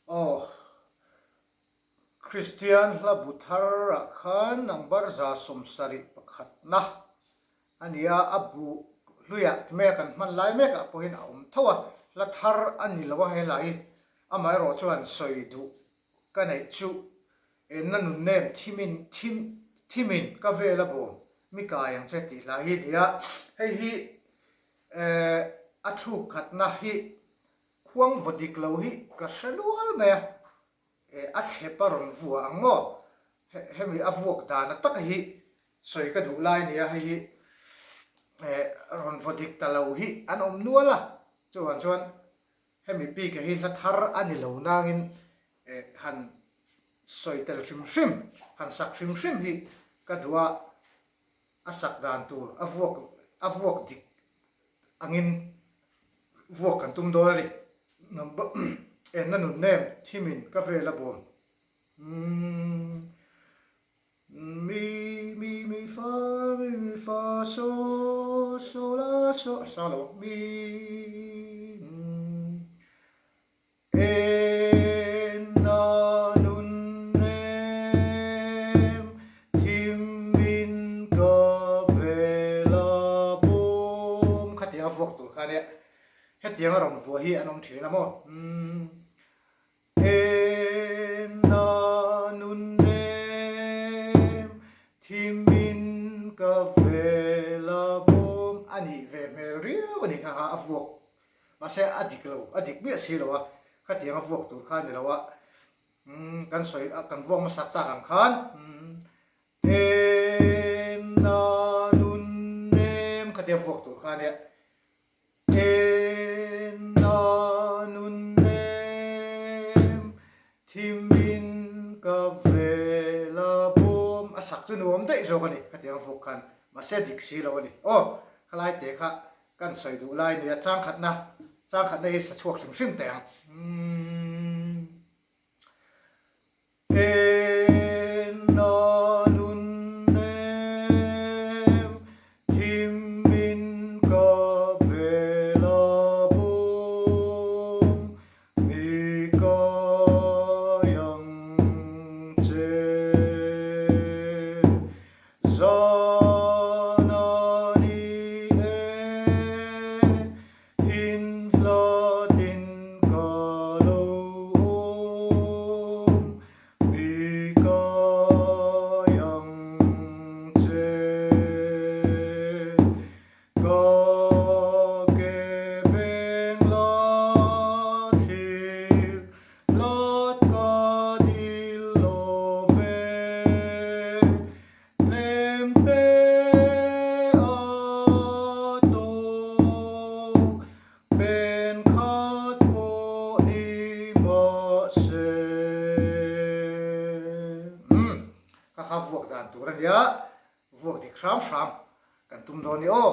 Aw, Kristian hla bu thar ah khan number 71 na a ni a, a bu hluiah ti mai a kan hman lai mek ah pawhin a awm tho a, hla thar a ni lo a helai hi, amaherawh chuan sawi duh ka neih chu enna nun nem thimin thim thimin ka vel a bawm mi kai ang che tih hla hi a ni a, hei hi eh a thluk khatna hi Khuang vaw dik lo hi ka hre lual mai a, eh a thlep a rawn vua ang maw? Hemi a vuak dan a taka hi sawi ka duh lai nia, hei hi eh rawn vaw dik ta lo hi an awm nual a, chuvang chuan hemi bik hi hla thar a ni lo nangin eh han sawi tel hrim hrim, han sak hrim hrim hi ka duh a, a sak dan tur a vuak a vuak dik angin Vuak kan tum dawn a ni. Number enna nun nem thimin ka vel a bawm. Mi mi mi fa mi mi fa so so la so sa lo mi Enna nun nem thimin ka vel a bawm. Khatiang a vuak tur kha nia. Hetiang a rawn vuah hi an awm thin a maw? Umm. Enna nun nem thimin ka vel a bawm. A nih ve hmel riau a ni kha kha a vuak. Mahse a dik lo, a dik miah si lo a, khatiang a vuak tur kha a ni lo a. Umm kan sawi a, kan vuak hmasak tak ang khan umm Enna nun nem khatia vuak tur kha a nia. Enna nun nem thimin ka vel a bawm. A sak chu nuam daih zawk a ni khatiang a vuak khan, mahse a dik si lo a ni. Aw, khalai te kha kan sawi duh lai a nia, changkhatna, changkhatna hi sa chhuak hrim hrim teh ang. Umm. Enna nun nem thimin ka vel a bawm mi kai ang che. Zan a ni e, In hlatin ka lo awm, mi kai ang che. Ka ke veng la thlir, lat ka dil lo ve. Tlemte a tawk, pen khat pawh ni mahse. Umm, kha kha vuak dan tur a nia, vuak dik hram hram kan tum dawn ni aw.